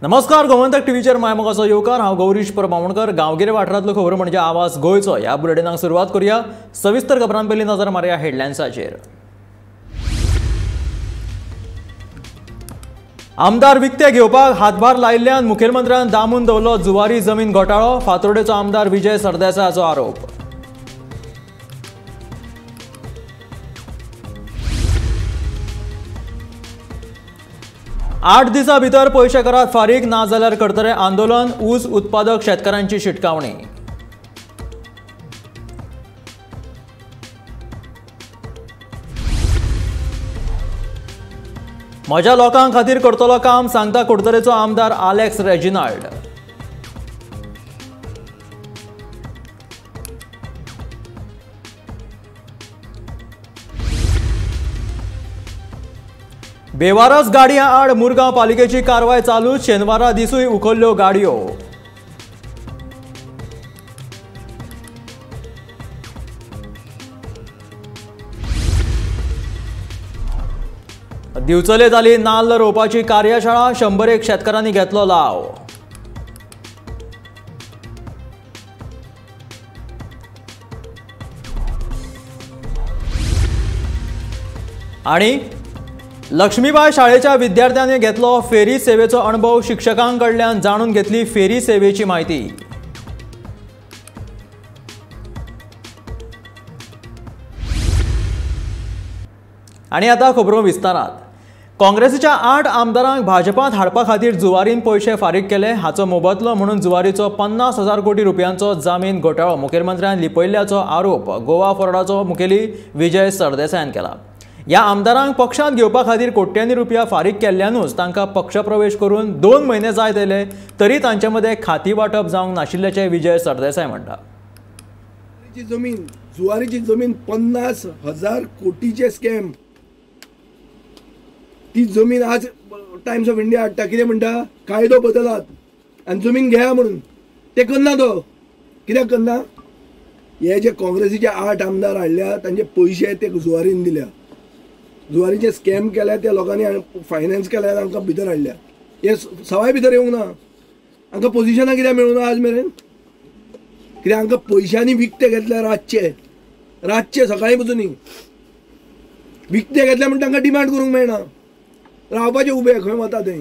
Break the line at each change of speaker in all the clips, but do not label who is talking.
नमस्कार, गोमंतक टीव्हीचेर मायमोगाचो येवकार. हांव गौरीश परब आमोणकर. गांवगिरे वाठारांतलो खबर म्हणजे आवाज गोंयचो. ह्या बुलेटिनाक सुरवात करूया. सविस्तर खबरां पयलीं नजर मारया हेडलायन्साचेर. आमदार विकते घेवपाक हातभार लायिल्ल्यान मुखेलमंत्र्यान दामून दवरलो जुवारी जमीन घोटाळो. फातोर्डेचो आमदार विजय सरदेसायाचो आरोप. आठ दिसां भितर पयशे करात फारीक, ना जाल्यार करतले आंदोलन. ऊस उत्पादक शेतकारांची शिटकावणी. म्हज्या लोकां खातीर करतलो काम, सांगता कुडतरेचो आमदार आलेक्स रेजिनाल्ड. बेवारस गाडयां आड मुरगांव पालिकेची कारवाय चालू. शेनवारा दिसूय उखल्ल्यो गाडयो. दिवचले जाली नाल्ल रोवपाची कार्यशाळा. 101 शेतकारांनी घेतलो लाव. आणि लक्ष्मीबाय शाळेच्या विद्यार्थ्यांनी घेतलो फेरी सेवेचो अणभव. शिक्षकांकडल्यान जाणून घेतली फेरी सेवेची माहिती. आणि आता खबरो विस्तारात. काँग्रेसीच्या 8 आमदारांक भाजपांत हाडपा खातीर जुवारीन पयशे फारीक केले हाचो मोबदलो म्हणून जुवारीचो 50,000 कोटी रुपयांचो जामीन घोटाळो मुखेलमंत्र्यान लिपयल्ल्याचो आरोप गोवा फॉरवर्डाचो मुखेली विजय सरदेसायान केला. ह्या आमदारांक पक्षांत घेवपा खातीर कोट्यांनी रुपया फारीक केल्ल्यानूच तांकां पक्षप्रवेश करून 2 म्हयने जायत आयले तरी तांचे मदें खाती वांटप जावंक नाशिल्ल्याचें विजय सरदेसाय म्हणटा.
जमीन जुवारीची जमीन 50,000 कोटीचे स्कॅम. ती जमीन आज टायम्स ऑफ इंडिया हाडटा. कितें म्हणटा, कायदो बदलात आनी जमीन घेया म्हणून. ते करना तो. कित्याक करना? हे जे काँग्रेसीचे 8 आमदार हाडल्या तांचे पयशे ते जुवारीन दिल्या. जुवारीचे स्कॅम केल्या त्या लोकांनी फायनान्स केल्या, तांकां भितर हाडल्या. हे सवाय भितर येवंक ना. हांकां पोजिशनां कित्याक मेळूंक ना आज मेरेन? कित्याक हांकां पयशांनी विकते घेतल्या. रातचे रातचे सकाळीं पसून न्ही विकते घेतल्या म्हण तांकां डिमांड करूंक मेळना. रावपाचे उबे खंय वता थंय.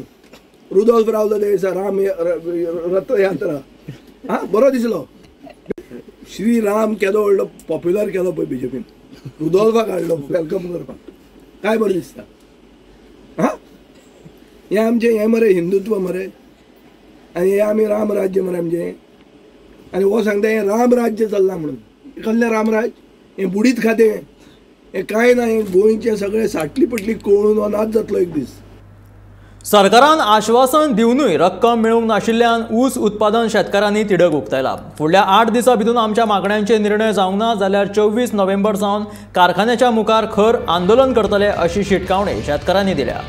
रुदोल्फ रावलो ते दिसा राम रथयात्रा. आं, बरो दिसलो. श्री राम केदो व्हडलो पॉप्युलर केलो पळय बीजेपीन. रुदोल्फाक हाडलो welcome करपाक. काय बरें दिसता. हां, हें आमचें हें मरे हिंदुत्व मरे, आनी हें आमी राम राज्य मरे आमचें. आनी हो सांगता हें राम राज्य चल्लां म्हणून. कसलें रामराज? हें बुडीत खातें, हें कांय ना. हें गोंयचें सगळें साटली पटली कळून हो नाच जातलो एक दीस.
सरकारान आश्वासन दिवनूय रक्कम मेळूंक नाशिल्ल्यान ऊस उत्पादन शेतकारांनी तिडक उक्तायला. फुडल्या 8 दिसां भितर आमच्या मागण्यांचे निर्णय जावंक ना जाल्यार 24 नोव्हेंबर सावन कारखान्याच्या मुखार खर आंदोलन करतले अशी शिटकावणी शेतकारांनी दिल्या.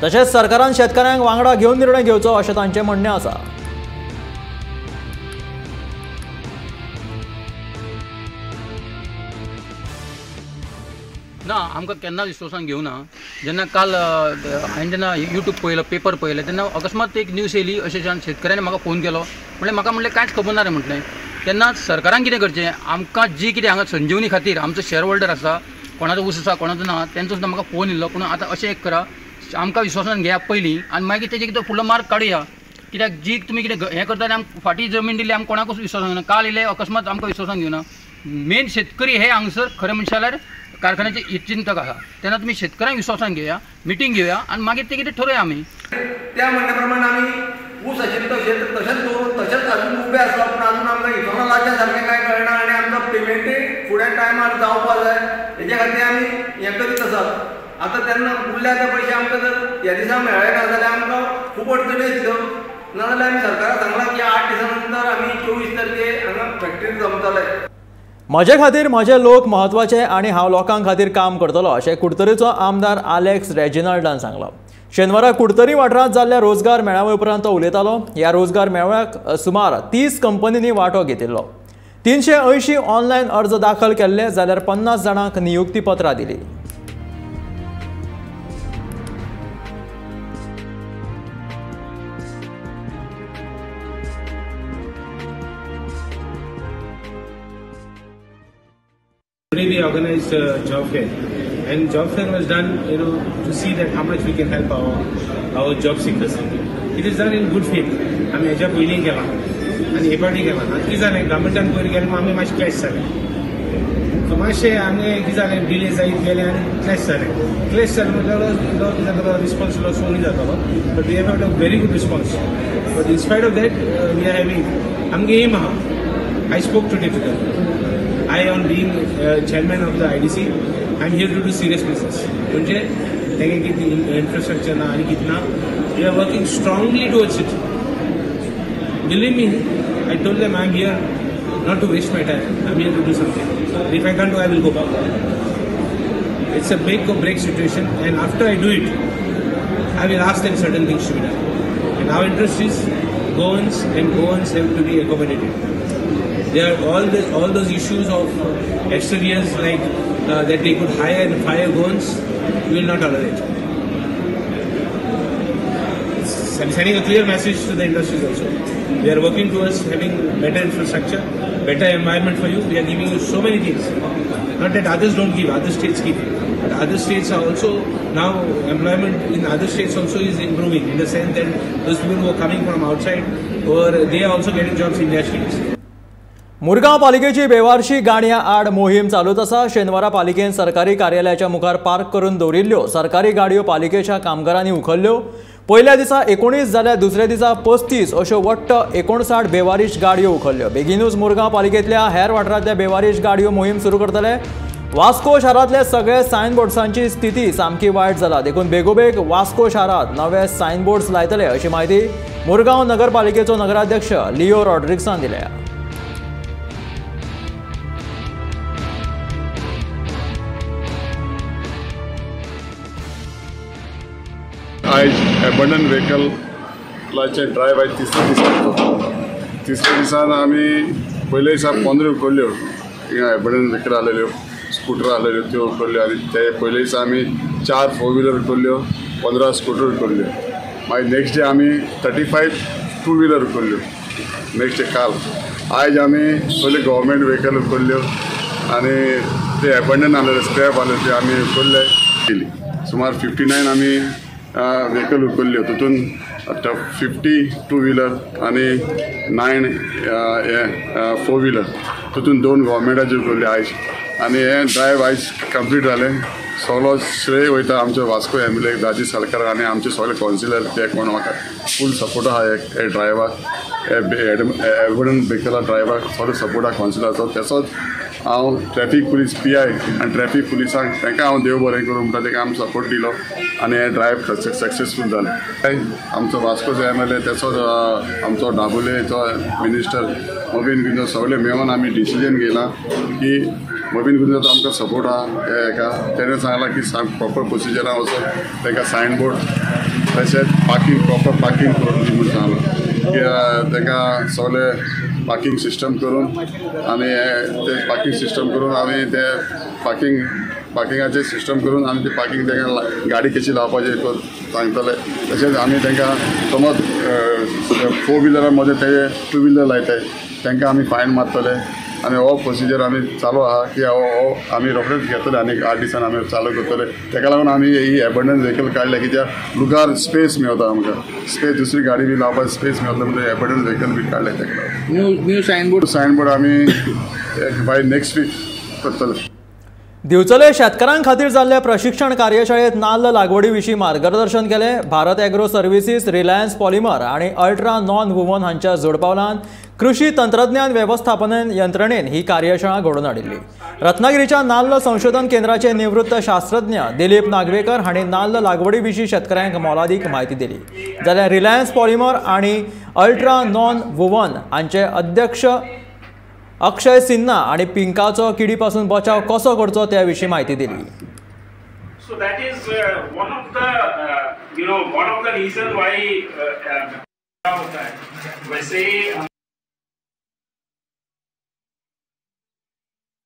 तशेंच सरकारान शेतकारांक वांगडा घेवन निर्णय घेवचो अशें तांचें म्हणणें आसा.
ना, आमकां केन्ना विश्वासान घेवना. जेन्ना काल हांवें जेन्ना यूट्यूब पळयलो, पेपर पळयलें, तेन्ना अकस्मात एक न्यूज येयली अशें शेतकऱ्यांनी म्हाका फोन केलो. म्हणलें म्हाका, म्हणलें कांयच खबर ना रे म्हटलें. तेन्ना सरकारान कितें करचें, आमकां जी कितें हांगा संजीवनी खातीर आमचो शेअर होल्डर आसा, कोणाचो ऊस आसा कोणाचो ना, तेंचो सुद्दां म्हाका फोन येयल्लो. पूण आतां अशें एक करा, आमकां विश्वासान घेया पयलीं आनी मागीर तेजें कितें फुडलो मार्ग काडुया. कित्याक जी तुमी कितें हें करता आनी आमकां फाटीं जमीन दिली, आमकां कोणाकूच विश्वासान घेवना. काल येयले अकस्मात आमकां विश्वासान घेवना. मेन शेतकरी हे हांगसर खरें म्हणशात जाल्यार कारखान्याचे हितचिंतक आसा. तेन्ना तुमी शेतकऱ्यांक विश्वासान घेया, मिटींग घेवया आनी मागीर ते कितें ठरोवया आमी.
त्या म्हणण्या प्रमाणे आमी ऊस आशिल्ले तशें तशेंच दवरून तशेंच अजून उबे आसला. पूण अजून आमकां इथोनॉलाच्या सारकें कांय कळना आनी आमकां पेमेंटूय फुडें टायमार जावपा जाय. हेजे खातीर आमी हें करीत आसात. आतां तेन्ना उरल्या ते पयशे आमकां जर ह्या दिसा मेळ्ळे ना जाल्यार आमकां खूब अडचणी येतल्यो. नाजाल्यार आमी सरकाराक सांगलां की 8 दिसां नंतर आमी 24 तारखेर हांगा फॅक्टरीर जमतले.
म्हजे खातीर म्हजे लोक म्हत्वाचे आनी हांव लोकां खातीर काम करतलो अशें कुडतरेचो आमदार आलेक्स रेजिनाल्डान सांगलां. शेनवारा कुडतरी वाठारांत जाल्ल्या रोजगार मेळाव्या उपरांत तो उलयतालो. ह्या रोजगार मेळाव्याक सुमार 30 कंपनींनी वांटो घेतिल्लो. 380 ऑनलायन अर्ज दाखल केल्ले जाल्यार 50 जाणांक नियुक्ती पत्रां दिली.
Today we organized a job fair, and job fair was done, you know, to see that how much we can help our job seekers. It is done in good faith. आमी हेज्या पयलीं केलां आनी हे पावटी केलां. आतां कितें जालें, गव्हर्मेंटान पयर गेलें म्हूण आमी मातशें क्लॅश जालें. सो मातशें आमगें कितें जालें, डिले जायत गेलें आनी क्लॅश जालें. क्लॅश जालें म्हणल्यार कितें जातलो, रिस्पॉन्स इल्लो उणी जातलो. But we have had a very good response. But in spite of that we are having आमगे एम आहा. I spoke today to them. I on being chairman of the IDC, I am here to do serious business. म्हणजे तेंगे कितें infrastructure ना आनी कितें ना, we are working strongly towards it. Believe me, I told them I am here not to waste my time. I am here to do something. If I can't do, I will go back. It's a make or break situation, and after I do it, I will ask them certain things to be done. And our interest is Goans, and Goans have to be accommodated. There are all those issues of exteriors like that they could hire and fire Goans, we will not tolerate. I'm sending a clear message to the industries also. We are working towards having better infrastructure, better environment for you. We are giving you so many things. Not that others don't give, other states give. But other states are also now, employment in other states also is improving, in the sense that those people who are coming from outside, or they are also getting jobs in their states.
Murgaon पालिकेची बेवारशी गाडयां आड मोहीम चालूच आसा. शेनवारा पालिकेन सरकारी कार्यालयाच्या मुखार पार्क करून दवरिल्ल्यो सरकारी गाडयो पालिकेच्या कामगारांनी उखल्ल्यो. पयल्या दिसा 19 जाल्यार दुसऱ्या दिसा 35 अश्यो वट्ट 59 बेवारीश गाडयो उखल्ल्यो. बेगीनूच मुरगांव पालिकेंतल्या हेर वाठारांतल्या बेवारीश गाडयो मोहीम सुरू करतले. वास्को शारांतल्या सगळे सायनबोर्ड्सांची स्थिती सामकी वायट जाला, देखून बेगोबेग वास्को शारांत नवे सायनबोर्ड्स लायतले अशी म्हायती मुरगांव नगरपालिकेचो नगराध्यक्ष लिओ रॉड्रिग्सान दिल्या.
आयज एबंडन व्हेकलाचे ड्रायव्ह आयज तिसऱ्या दिसान. तिसऱ्या दिसान आमी पयल्या दिसा 15 उखल्ल्यो हिंगा एबंडन व्हेकल आसलेल्यो, स्कुटर आसलेल्यो त्यो उखल्ल्यो. आनी ते पयल्या दिसा आमी 4 फोर व्हिलर उखल्ल्यो, 15 स्कुटर उखल्ल्यो. मागीर नेक्स्ट डे आमी 35 टू व्हिलर उखल्ल्यो नेक्स्ट डे काल. आयज आमी पयले गव्हर्मेंट व्हेकल उखल्ल्यो आनी ते एबंडन आसलेले स्क्रॅप आसलेले ते आमी उखल्ले. केली सुमार 59 आमी व्हेकल उखल्ल्यो, तितून 50 टू व्हिलर आनी 9 हे फोर व्हिलर, तितून 2 गव्हर्मेंटाच्यो उखल्ल्यो आयज. आनी हें ड्रायव्ह आयज कंप्लीट जालें. सगळो श्रेय वयता आमचो Vasco M L A Rajiv Salkar आनी आमचे सगळे कावन्सिलर, ते कोण म्हाका फूल सपोर्ट आहा हे ड्रायव्हाक, एबंडन व्हेकला ड्रायव्हाक सगळो सपोर्ट आहा कावन्सिलराचो. तसोच हांव ट्रॅफीक पुलीस पी I आनी ट्रॅफीक पुलिसांक तांकां हांव देव बरें करूं म्हणटा, तांकां आमी सपोर्ट दिलो आनी हें ड्रायव्ह सक्सेसफूल जालें. आमचो वास्कोचो एम एल ए तसोच आमचो दाबोलेचो मिनिस्टर मोबीन गुदिन्हो सगळे मेळून आमी डिसिजन घेयलां की मोबीन गुदिन्होचो आमकां सपोर्ट आहा हे हेका. तेणें सांगलां की प्रॉपर प्रोसिजरान वचून तांकां सायनबोर्ड तशेंच पार्कींग प्रॉपर पार्कींग करून दी म्हूण सांगलां की तांकां सगळे पार्कींग सिस्टम करून आनी ते पार्कींग सिस्टम करून आमी ते पार्किंगाचें सिस्टम करून आमी ते पार्कींग तांकां गाडी कशी लावपाची सांगतले. तशेंच आमी तांकां समज फोर व्हिलरा मदें ते टू व्हिलर लायताय तांकां आमी फायन मारतले. आनी हो प्रोसिजर आमी चालू आहा की हो आमी रोखडेच घेतले आनी 8 दिसान आमी चालू करतले. ताका लागून आमी ही एबंडन व्हेकल काडले कित्याक लुगार स्पेस मेवता आमकां, स्पेस दुसरी गाडी बी लावपाक स्पेस मेवता म्हणून एबंडन व्हेकल बी काडले ताका लागून. न्यू सायनबोर्ड आमी बाय नेक्स्ट वीक करतले.
दिवचले शेतकारां खातीर जाल्ल्या प्रशिक्षण कार्यशाळेत नाल्ल लागवडी विशीं मार्गदर्शन केलें. Bharat agro services, Reliance polymer आनी अल्ट्रा नॉन वुवन हांच्या जोडपावलान कृषी तंत्रज्ञान वेवस्थापन यंत्रणेन ही कार्यशाळा घडोवन हाडिल्ली. रत्नागिरीच्या नाल्ल संशोधन केंद्राचे निवृत्त शास्त्रज्ञ दिलीप नागवेकर हांणी नाल्ल लागवडी विशीं शेतकऱ्यांक मोलादीक म्हायती दिली. जाल्यार रिलायन्स पॉलिमर आनी अल्ट्रा नॉन वुवन हांचे अध्यक्ष अक्षय सिन्हा आणि पिंकाचो किडीपासून बचाव कसो करचो त्या विशीं म्हायती दिली.
So that is one of the one of the reason why होता है. वैसे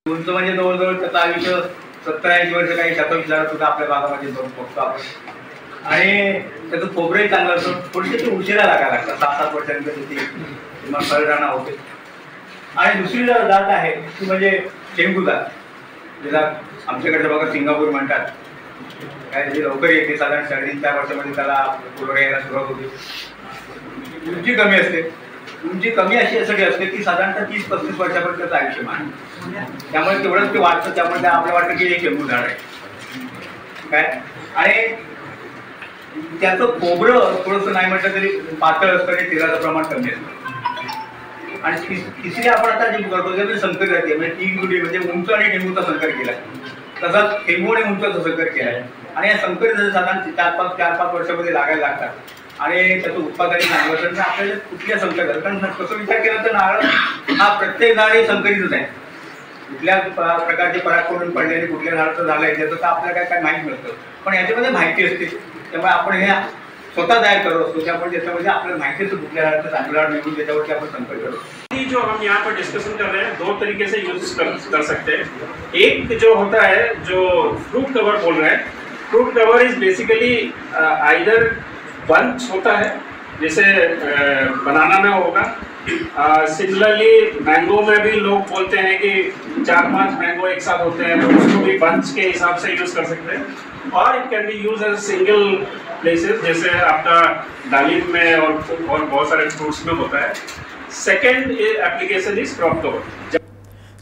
उंच म्हणजे जवळजवळ त्याचं आयुष्य 70-80 वर्ष काही शतक झाड सुद्धा आपल्या भागामध्ये बघतो आपण. आणि त्याचं खोबरंही चांगलं असतं, थोडीशी ते उशिरा लागायला लागतात, 7-7 वर्षांनंतर त्याची मग फळदाणा होते. आणि दुसरी जात आहे ती म्हणजे चेंगू जात. ज्याला आमच्याकडे बघा सिंगापूर म्हणतात, काय जे लवकर येते, साधारण 3.5-4 वर्षामध्ये त्याला फुलवड यायला सुरुवात होते. उंची कमी असते, उंची कमी अशी यासाठी असते की साधारणतः 30-35 वर्षापर्यंत त्याचं आयुष्यमान, त्यामुळे तेवढंच ते वाढतं. त्यामुळे आपल्याला वाटतं की हे चेंबूर झाड आहे काय. आणि त्याचं खोबरं थोडंसं नाही म्हटलं तरी पातळ असतं आणि तेलाचं प्रमाण कमी असतं. आणि तिसरी आपण आता जे करतो ते संकर जाती, म्हणजे तीन गुढी म्हणजे उंच आणि टेंबूचा संकर केला आहे, तसाच टेंबू आणि उंचाचा संकर केला आहे. आणि या संकर साधारण 4-5 वर्षामध्ये लागायला लागतात आणि त्याचं उत्पादनही चांगलं असतं. आपल्याला कुठल्या संकर झालं, कारण कसं विचार केला तर नारळ हा प्रत्येक झाड हे संकरितच आहे. कुठल्या प्रकारचे पराग करून पडलेले कुठल्या झाडाचं झालं आहे त्याचं तर आपल्याला काय काय माहीत नसतं, पण याच्यामध्ये माहिती असते. त्यामुळे आपण हे स्वतः तयार करत असतो, त्यामुळे त्याच्यामध्ये आपल्याला माहिती असतं कुठल्या झाडाचं चांगलं झाड निवडून त्याच्यावरती आपण संकर करतो.
जो हम यहाँ पर डिस्कशन कर रहे हैं दो तरीके से यूज कर सकते हैं. एक जो होता है जो फ्रूट कवर बोल रहे हैं, fruit cover is basically either bunch होता है जैसे बनाना में होगा, सिमिलरली मैंगो में भी लोग बोलते हैं कि 4-5 मैंगो एक साथ होते हैं तो उसको भी बंच के हिसाब से यूज़ कर सकते हैं. और it can be use as single places जैसे आपका दालिम में और बहुत सारे फ्रूट्स में होता है. Second application is crop cover.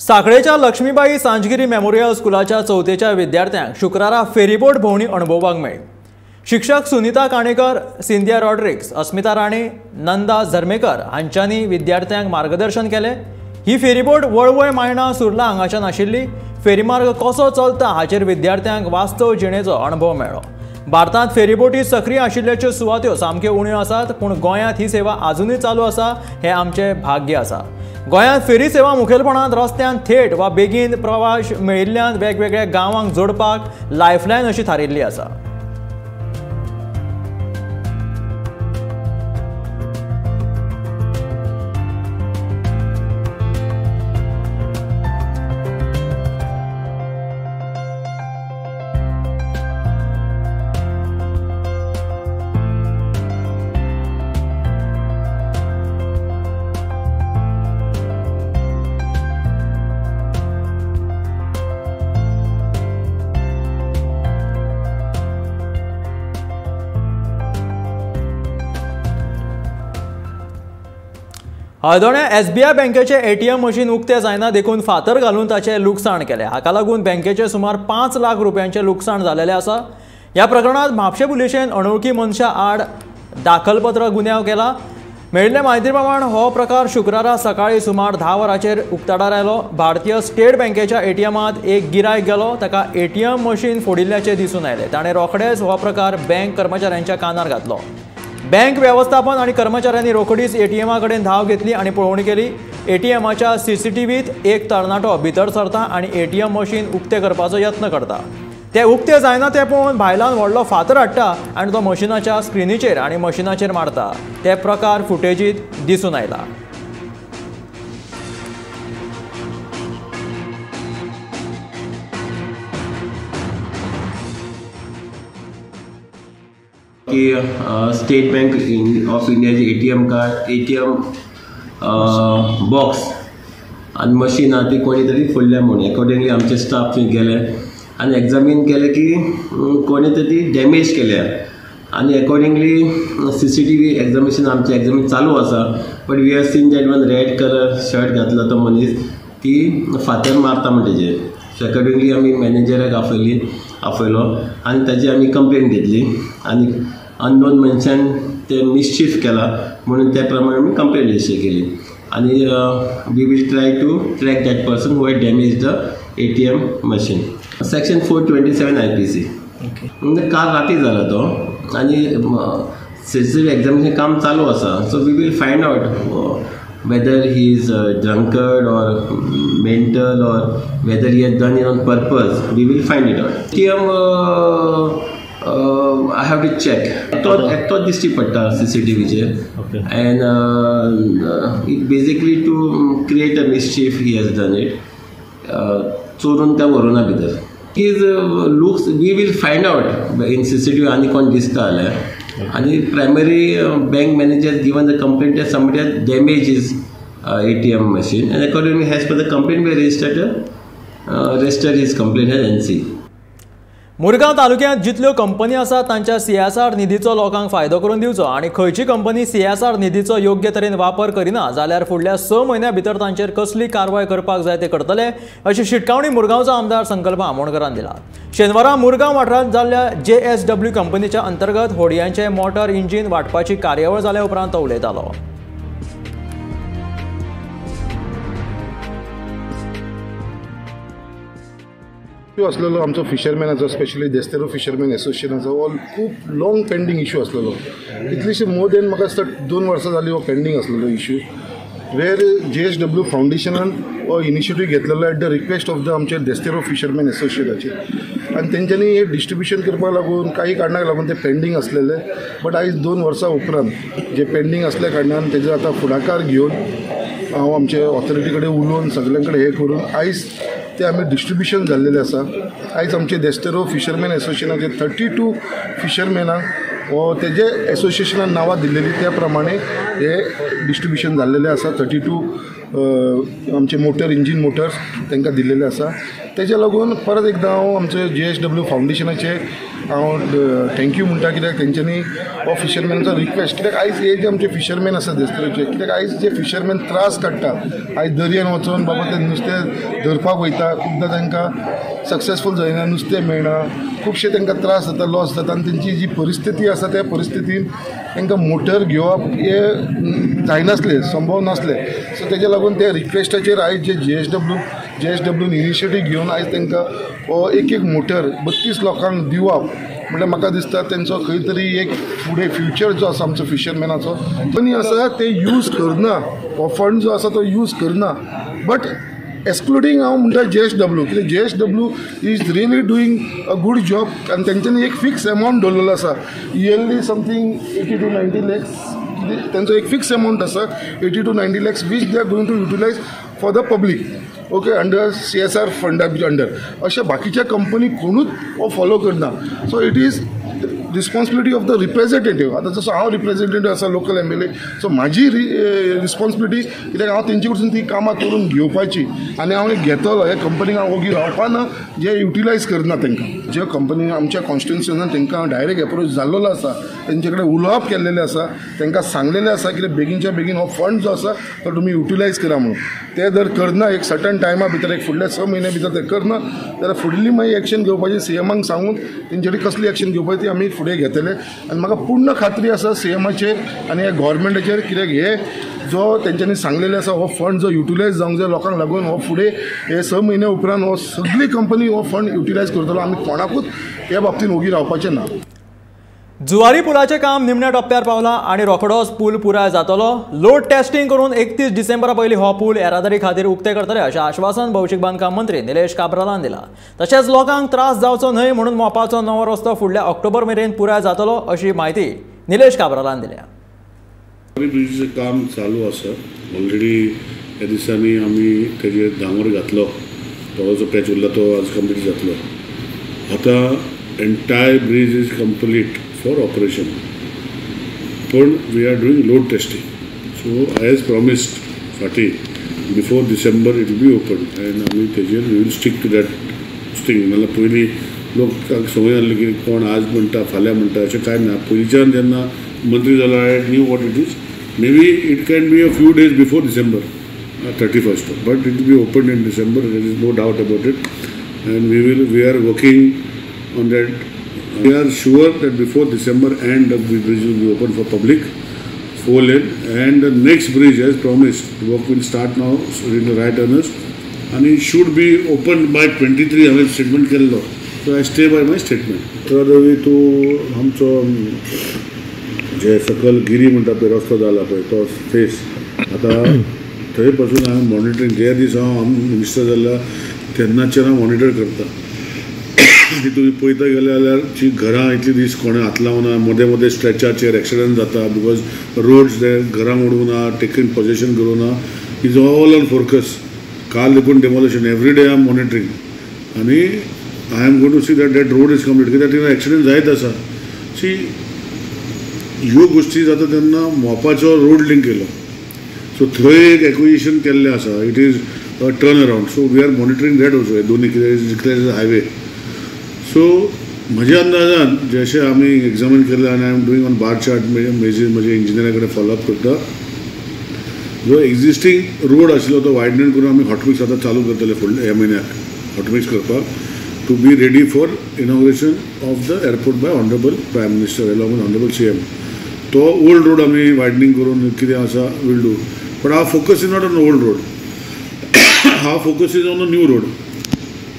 साखळेच्या लक्ष्मीबाई सांजगिरी मेमोरियल स्कुलाच्या चवथेच्या विद्यार्थ्यांक शुक्रारा फेरीबोट भोंवणी अणभवपाक मेळ्ळी. शिक्षक सुनीता काणेकर, सिंधिया रॉड्रिक्स, अस्मिता राणे, नंदा झर्मेकर हांच्यांनी विद्यार्थ्यांक मार्गदर्शन केलें. ही फेरीबोट वळवय मायणा सुर्ला हांगाच्यान आशिल्ली. फेरीमार्ग कसो चलता हाचेर विद्यार्थ्यांक वास्तव जिणेचो अणभव मेळ्ळो. भारतांत फेरीबोटी सक्रीय आशिल्ल्याच्यो सुवात्यो सामक्यो उण्यो आसात, पूण गोंयांत ही सेवा आजुनूय चालू आसा हें आमचें भाग्य आसा. गोंयांत फेरी सेवा मुखेलपणान रस्त्यान थेट वा बेगीन प्रवास मेळिल्ल्यान वेगवेगळ्या गांवांक जोडपाक लायफलायन अशी थारिल्ली आसा. हळदोण्या एसबीआय बँकेचे एटीएम मशीन उक्तें जायना देखून फातर घालून ताचें लुकसाण केलें. हाका लागून बँकेचें सुमार 5 लाख रुपयांचें लुकसाण जालेलें आसा. ह्या प्रकरणांत म्हापशें पुलिशेन अनवळखी मनशा आड दाखलपत्र गुन्यांव केला. मेळिल्ले म्हायती प्रमाण हो प्रकार शुक्रारा सकाळीं सुमार 10 वरांचेर उक्ताडार आयलो. भारतीय स्टेट बँकेच्या एटीएमांत एक गिरायक गेलो, ताका एटीएम मशीन फोडिल्ल्याचें दिसून आयलें. ताणें रोखडेच हो प्रकार बँक कर्मचाऱ्यांच्या कानार घातलो. बँक व्यवस्थापन आनी कर्मचाऱ्यांनी रोखडीच एटीएमा कडेन धांव घेतली आनी पळोवणी केली. एटीएमाच्या सीसीटीव्हीत एक तरणाटो भितर सरता आनी एटीएम मशीन उक्तें करपाचो यत्न करता. ते उक्तें जायना तें पळोवन भायल्यान व्हडलो फातर हाडटा आनी तो मशिनाच्या स्क्रिनीचेर आनी मशिनाचेर मारता. ते प्रकार फुटेजीत दिसून आयला.
की स्टेट बँक ऑफ इंडियाचे ATM card, ATM box आनी मशीन आहा ती कोणी तरी फोडल्या म्हणून. एकॉर्डिंगली आमचे स्टाफ थंय गेले आनी एग्जामीन केलें की कोणी तरी डॅमेज केल्या आनी एकॉर्डिंगली CCTV examination आमचें एग्जामीन चालू आसा. But we have seen that one red colour shirt घातला तो मनीस की फातर मारता म्हण तेजेर. सो एकॉर्डिंगली आमी मॅनेजराक आपयलो आनी ताजी आमी कंप्लेन घेतली आनी अननोन मनशान ते मिसचीफ केला म्हणून त्या प्रमाणे आमी कंप्लेन रजिस्टर केली आनी we will try to track that person who had damage the ATM machine. Section 427 IPC. काल राती जाला तो आनी सीसीटीव्ही एग्जामिनेशन काम चालू आसा. So we will find out whether he is a drunkard or mental or whether he has done it on purpose. We will find it out. ATM I have to check. तो दिश्टी पडटा CCTV चेर. And it basically to create a mischief he has done it. चोरून त्या व्हरूना भितर. His looks we will find out in CCTV आनी कोण दिसता जाल्यार. आनी primary bank manager given the complaint that somebody has damaged his ATM machine and accordingly as per the complaint we registered registered his complaint as NC.
Murgaon तालुक्यांत जितल्यो company आसात तांच्या CSR निधीचो लोकांक फायदो करून दिवचो आनी खंयची कंपनी सीएसआर निधीचो योग्य तरेन वापर करिना जाल्यार फुडल्या 6 म्हयन्या भितर तांचेर कसली कारवाय करपाक जाय ते करतले अशी शिटकावणी मुरगांवचो आमदार संकल्प आमोणकरान दिला. शेनवारा मुरगांव वाठारांत जाल्ल्या जेएसडब्ल्यू कंपनीच्या अंतर्गत होडयांचे मोटर इंजीन वांटपाची कार्यावळ जाल्या उपरांत तो उलयतालो.
इशू आसलेलो आमचो फिशरमॅनाचो, स्पेशली देस्तेरो फिशरमॅन एसोसिएशनाचो हो खूब लाँग पेंडींग इशू आसलेलो. कितलीशी मोर देन म्हाका दिसता 2 वर्सां जालीं हो पेंडींग आसलेलो इशू, वेर जेएसडब्ल्यू फावंडेशनान हो इनिशिएटीव घेतलेलो at the request of the आमचे देस्तेरो फिशरमॅन एसोसिएशनाचे, आनी तेंच्यांनी हे डिस्ट्रिब्युशन करपाक लागून काही कारणाक लागून ते पेंडींग आसलेले. बट आयज 2 वर्सां उपरांत जे पेंडींग आसल्या कारणान तेजो आतां फुडाकार घेवन हांव आमचे ऑथॉरिटी कडेन उलोवन सगल्यां कडेन हें करून आयज ते आमी डिस्ट्रिब्युशन जाल्लेलें आसा. आयज आमचे देस्तेरो फिशरमॅन एसोसिएशनाचे 32 फिशरमॅनांक हो तेजे एसोसिएशनान नांवां दिल्लेली त्या प्रमाणे हे डिस्ट्रिब्युशन जाल्लेलें आसा. 32 आमचे मोटर इंजीन मोटर्स तांकां दिल्लेले आसा. तेज्या लागून परत एकदां हांव आमचे जेएसडब्ल्यू फावंडेशनाचे हांव thank you म्हणटा, कित्याक तेंच्यांनी हो फिशरमॅनाचो रिक्वेस्ट, कित्याक आयज हे जे आमचे फिशरमॅन आसा देस्तेरोचे, कित्याक आयज जे फिशरमॅन त्रास काडटा, आयज दर्यान वचून बाबा ते नुस्तें धरपाक वयता, खुबदां तांकां सक्सेसफूल जायना, नुस्तें मेळना, खुबशे तांकां त्रास जाता, लॉस जाता, आनी तेंची जी परिस्थिती आसा त्या परिस्थितीन तांकां मोटर घेवप हें जायनासलें, संभव नासलें. सो तेज्या लागून त्या रिक्वेस्टाचेर आयज जे जेएसडब्ल्यून इनिशिएटीव घेवन आयज तांकां हो एक एक मोटर 32 लोकांक दिवप म्हणल्यार म्हाका दिसता तेंचो खंय तरी एक फुडें फ्युचर जो आसा आमचो फिशरमॅनाचो कंपनी आसा ते यूज करना, हो फंड जो आसा तो यूज करना. बट एक्सक्लुडींग हांव म्हणटा जेएसडब्ल्यू, कित्याक JSW is really doing a good job आनी तेंच्यांनी एक फिक्स एमावंट दवरलेलो आसा, इयरली समथींग 80 to 90 lakhs तेंचो एक फिक्स एमावंट आसा, 80 to 90 lakhs which they are going to utilise for the public, okay, under CSR फंडा अंडर. अशें बाकीच्या कंपनी कोणूच हो फॉलो करना. So it is responsibility of the representative. आतां जसो हांव रिप्रेजेंटेटीव आसा लोकल एमएलए, सो म्हाजी रिस्पॉन्सिबिलिटी कित्याक हांव तेंचे कडसून ती कामां करून घेवपाची आनी हांव घेतलो हे कंपनीक हांव ओगी रावपाना जे युटिलायज करना तांकां. ज्या कंपनी आमच्या कॉन्स्टिट्युन्सीन तांकां डायरेक्ट एप्रोच जाल्लो आसा, तेंचे कडेन उलोवप केल्लेलें आसा, तांकां सांगलेलें आसा कित्याक बेगीनच्या बेगीन हो फंड जो आसा तो तुमी युटिलायज करा म्हणून. ते जर करना एक सर्टन टायमा भितर, एक फुडल्या 6 म्हयन्या भितर ते करना जाल्यार फुडली मागीर एक्शन घेवपाची सीएमाक सांगून तेंचे कडेन कसली एक्शन घेवपाची ती आमी फुडें घेतले. आनी म्हाका पूर्ण खात्री आसा सीएमाचेर आनी ह्या गव्हर्मेंटाचेर, कित्याक हे जो तेंच्यांनी सांगलेलें आसा हो फंड जो युटिलायज जावंक जाय लोकांक लागून, हो फुडें हे 6 म्हयन्या उपरांत हो सगळी कंपनी हो फंड युटिलायज करतलो. आमी कोणाकूच ह्या बाबतीन ओगी रावपाचें ना.
जुवारी पुलाचें काम निमण्या टप्प्यार पावलां आनी रोखडोच पूल पुराय जातलो. लोड टेस्टिंग करून 31 डिसेंबरा पयलीं हो पूल येरादारी खातीर उक्ते करतले अशें आश्वासन भौशीक बांदकाम मंत्री निलेश काब्रालान दिलां. तशेंच लोकांक त्रास जावचो न्हय म्हणून मोपाचो नवो रस्तो फुडल्या ऑक्टोबर मेरेन पुराय जातलो अशी म्हायती निलेश काब्रालान दिल्या.
ब्रिजीचें काम चालू आसा ऑलरेडी. ह्या दिसांनी आमी तेजेर डांगर घातलो, तो जो पॅच उरला तो आज कंप्लीट जातलो. आतां entire bridge is complete for operation, पण we are doing load testing. So I has promised फाटी before December it will be open and आमी तेजेर we will stick to that thing. नाल्यार पयलीं लोक संवय जाल्ली की कोण आज म्हणटा फाल्यां म्हणटा, अशें कांय ना. पयलींच्यान जेन्ना मंत्री जालो I knew what it is. Maybe it can be a few days before December 31st, but it will be open in December, there is no doubt about it. And we are working on that. We are sure that before December end the bridge will be open for public, 4 lane, and the next bridge as promised, work will start now in the right earnest and it should be opened by 23. हांवें statement केल्लो, so I stay by my statement. तर तूं आमचो जे सकल गिरी म्हणटा पळय रस्तो जाला पळय तो फेस, आतां थंय पासून हांवें मॉनिटरींग जे दीस हांव मिनिस्टर जाल्या तेन्नाच्यान हांव मॉनिटर करता. की तुमी पळयता गेले जाल्यार जी घरां इतले दीस कोणें हात लावना, मदें मदें स्ट्रेचाचेर एक्सिडंट जाता because roads ते घरां मोडूंक ना, टेकन पोजेशन करूं ना, is all on focus. काल देखून demolition every day I am monitoring आनी I am going to see that that road is complete, कित्याक थिंगा एक्सिडंट जायत आसा. सी ह्यो गोश्टी जाता तेन्ना मोपाचो रोड लिंक केलो, सो थंय एक एक्विजिशन केल्लें आसा. It is a turn around. So we are monitoring that also. हे दोन्ही कितें हायवे. सो म्हज्या अंदाजान जशें आमी एग्जामीन केलें आनी I am doing on bar chart basis म्हजे इंजिनियरा कडेन फॉलोअप करता. जो एग्जिस्टींग रोड आशिल्लो तो वायडन करून आमी हॉटमिक्स आतां चालू करतले फुडल्या ह्या म्हयन्याक हॉटमिक्स करपाक to be ready for inauguration of the airport by honourable prime minister along with honourable CM. तो ओल्ड रोड आमी वायडनींग करून कितें आसा we'll do, but our focus is not on old road, our focus is on the new road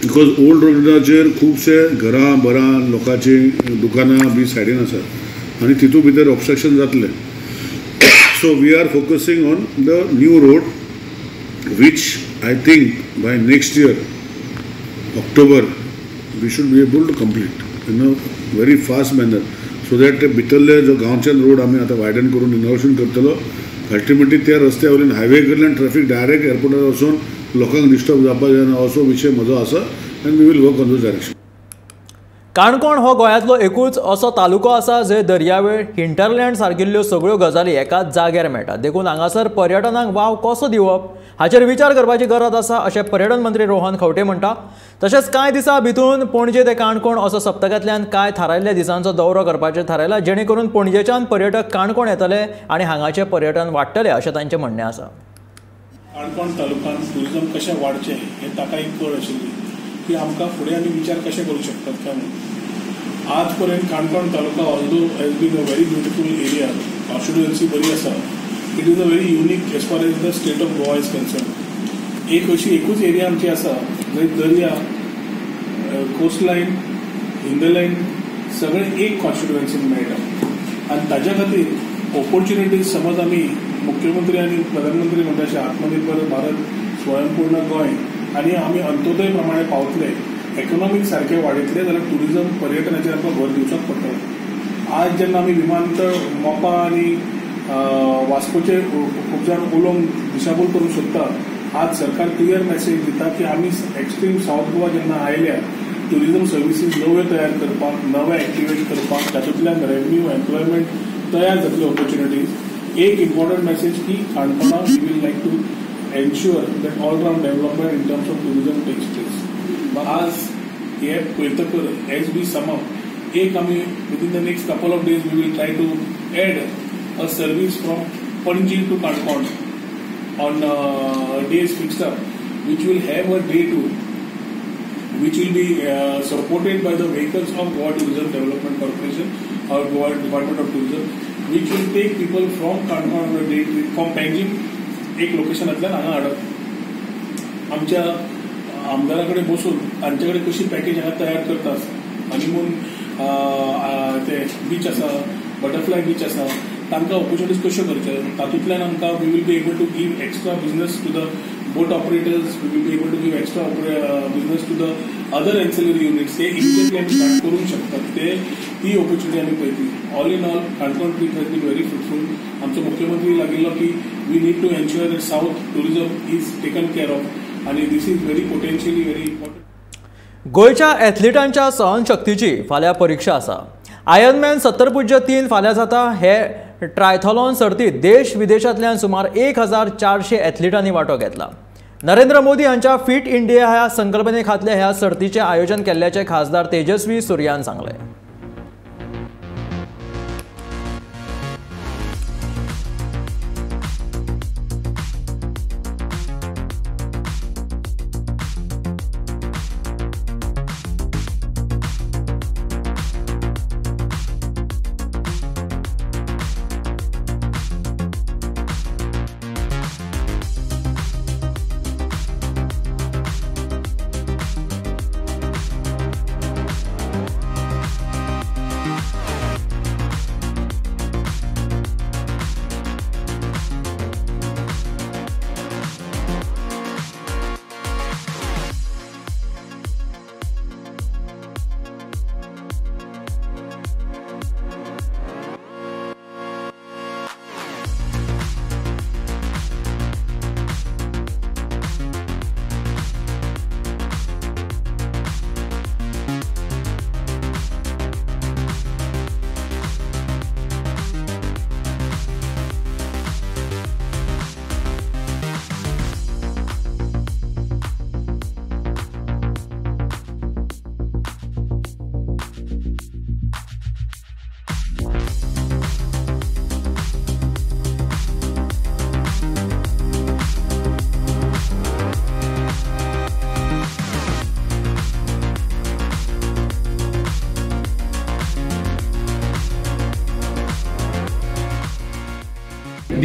because old रोडाचेर खुबशे घरां बरां लोकांचीं दुकानां बी सायडीन आसात आनी तितूंत भितर ऑबस्ट्रक्शन जातलें. So we are focusing on the new road which I think by next year October we should be able to complete in a very fast manner so that भितरले जो गांवच्यान रोड आमी आतां वायडन करून इनोग्रेशन करतलो अल्टिमेटली त्या रस्त्या वयल्यान highway कडल्यान ट्रॅफिक डायरेक्ट एअरपोर्टार वचून लोकांक डिस्टर्ब जावपाक जायना असो विशय म्हजो आसा आनी we will work on those direction.
Canacona हो गोंयांतलो एकूच असो तालुको आसा जंय दर्यावेळ, हिंटरलँड सारकिल्ल्यो सगळ्यो गजाली एकाच जाग्यार मेळटात. देखून हांगासर पर्यटनाक वाव कसो दिवप हाचेर विचार करपाची गरज आसा अशें पर्यटन मंत्री रोहन खंवटे म्हणटा. तशेंच कांय दिसां भितून पणजे ते काणकोण असो सप्तकांतल्यान कांय थारायल्ल्या दिसांचो दौरो करपाचें थारायला, जेणे करून पणजेच्यान पर्यटक काणकोण येतले आनी हांगाचें पर्यटन वाडटलें अशें तांचें म्हणणें आसा.
काणकोण तालुक्यांत टुरिजम कशें वाडचें हें ताका एक कळ आशिल्ली की आमकां फुडें आमी विचार कशें करूं शकतात काय म्हणून. आज पर्यंत Canacona taluka although has been a very beautiful area, constituency बरी आसा, it is a very unique as far as the state of Goa is concern. एक अशी एकूच एरिया आमची आसा जंय दर्या, कोस्टलायन, हिंडरलँड सगळें एक कॉन्स्टिट्युएन्सीन मेळटा आनी ताज्या खातीर ऑपॉर्च्युनिटीज समज आमी मुख्यमंत्री आनी प्रधानमंत्री म्हणटा अशें आत्मनिर्भर भारत, स्वयंपूर्ण गोंय आनी आमी अंत्योदय प्रमाणे पावतले, इकॉनॉमीक सारकें वाडयतले जाल्यार टुरिजम पर्यटनाचेर आमकां भर दिवचोच पडटलो. आज जेन्ना आमी विमानतळ मोपा आनी वास्कोचे खूब जाण उलोवंक दिशाभूल करूंक सोदता, आज सरकार क्लियर मॅसेज दिता की आमी एक्स्ट्रीम सावथ गोवा जेन्ना आयल्या टुरिजम सर्विसीज नव्यो तयार करपाक, नवे एक्टिवेट करपाक, तातूंतल्यान रेवन्यू एम्प्लॉयमेंट तयार जातले ऑपॉर्च्युनिटीज. एक इम्पॉर्टंट मॅसेज की काणकोणा we will like to ensure that all round development in terms of tourism takes place. आज हे पळयतकर एज we sum up एक आमी within the next couple of days we will try to add a service from Panaji to Canacona on days fixed up which will have a day tour which will be supported by the vehicles of Goa Tourism Development Corporation or Goa Department of Tourism, which will take people from Canacona on a day trip from Panjim एक लोकेशनांतल्यान हांगा हाडप, आमच्या आमदारा कडेन बसून तांचे कडेन कशी package हांगा तयार करता, हनीमून ते बीच आसा, बटरफ्लाय बीच आसा, तांकां ऑपॉर्च्युनिटीज कश्यो करच्यो, तातूंतल्यान आमकां we will be able to give extra business to the boat operators, we will be able to give extra business to the other ancillary units. ते इमिजिएटली आमी स्टार्ट करूंक शकतात, ते ती ऑपॉर्च्युनिटी आमी पळयतली. All in all Canacona trip has been very fruitful. आमचो मुख्यमंत्री लागिल्लो की we need to ensure that south tourism is taken care of आनी this is very potentially very important.
गोंयच्या एथलिटांच्या सहनशक्तीची फाल्यां परिक्षा आसा. आयर्नमॅन 70.3 फाल्यां जाता. हे ट्रायथॉलॉन सर्तीत देश विदेशांतल्यान सुमार 1400 एथलिटांनी वांटो घेतला. नरेंद्र मोदी हांच्या फिट इंडिया ह्या संकल्पने खातल्या ह्या सर्तीचें आयोजन केल्ल्याचें खासदार तेजस्वी सुर्यान सांगलें.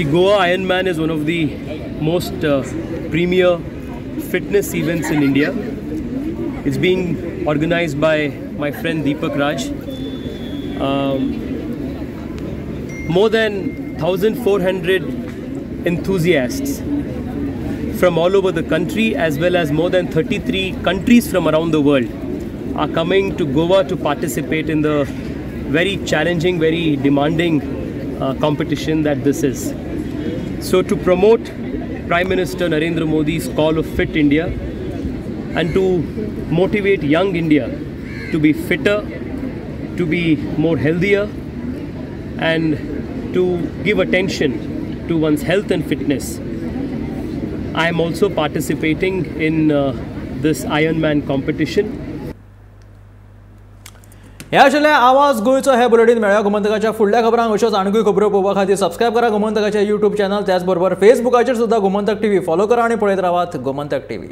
The Goa Ironman is one of the most premier fitness events in India. It's being organized by my friend Deepak Raj. More than 1,400 enthusiasts from all over the country, as well as more than 33 countries from around the world, are coming to Goa to participate in the very challenging, very demanding competition that this is. So to promote Prime Minister Narendra Modi's call of Fit India and to motivate young India to be fitter, to be more healthier, and to give attention to one's health and fitness, I am also participating in this Ironman competition.
ह्या आशिल्लें आवाज गोंयचो हे bulletin. मेळया गोमंतकाच्या फुडल्या खबरांक. अश्योच आनीकूय खबरो पळोवपा खातीर सबस्क्रायब करा गोमंतकाचे यूट्यूब चॅनल, त्याचबरोबर फेसबुकाचेर सुद्दां गोमंतक टीव्ही फॉलो करा आनी पळयत रावात गोमंतक टीव्ही.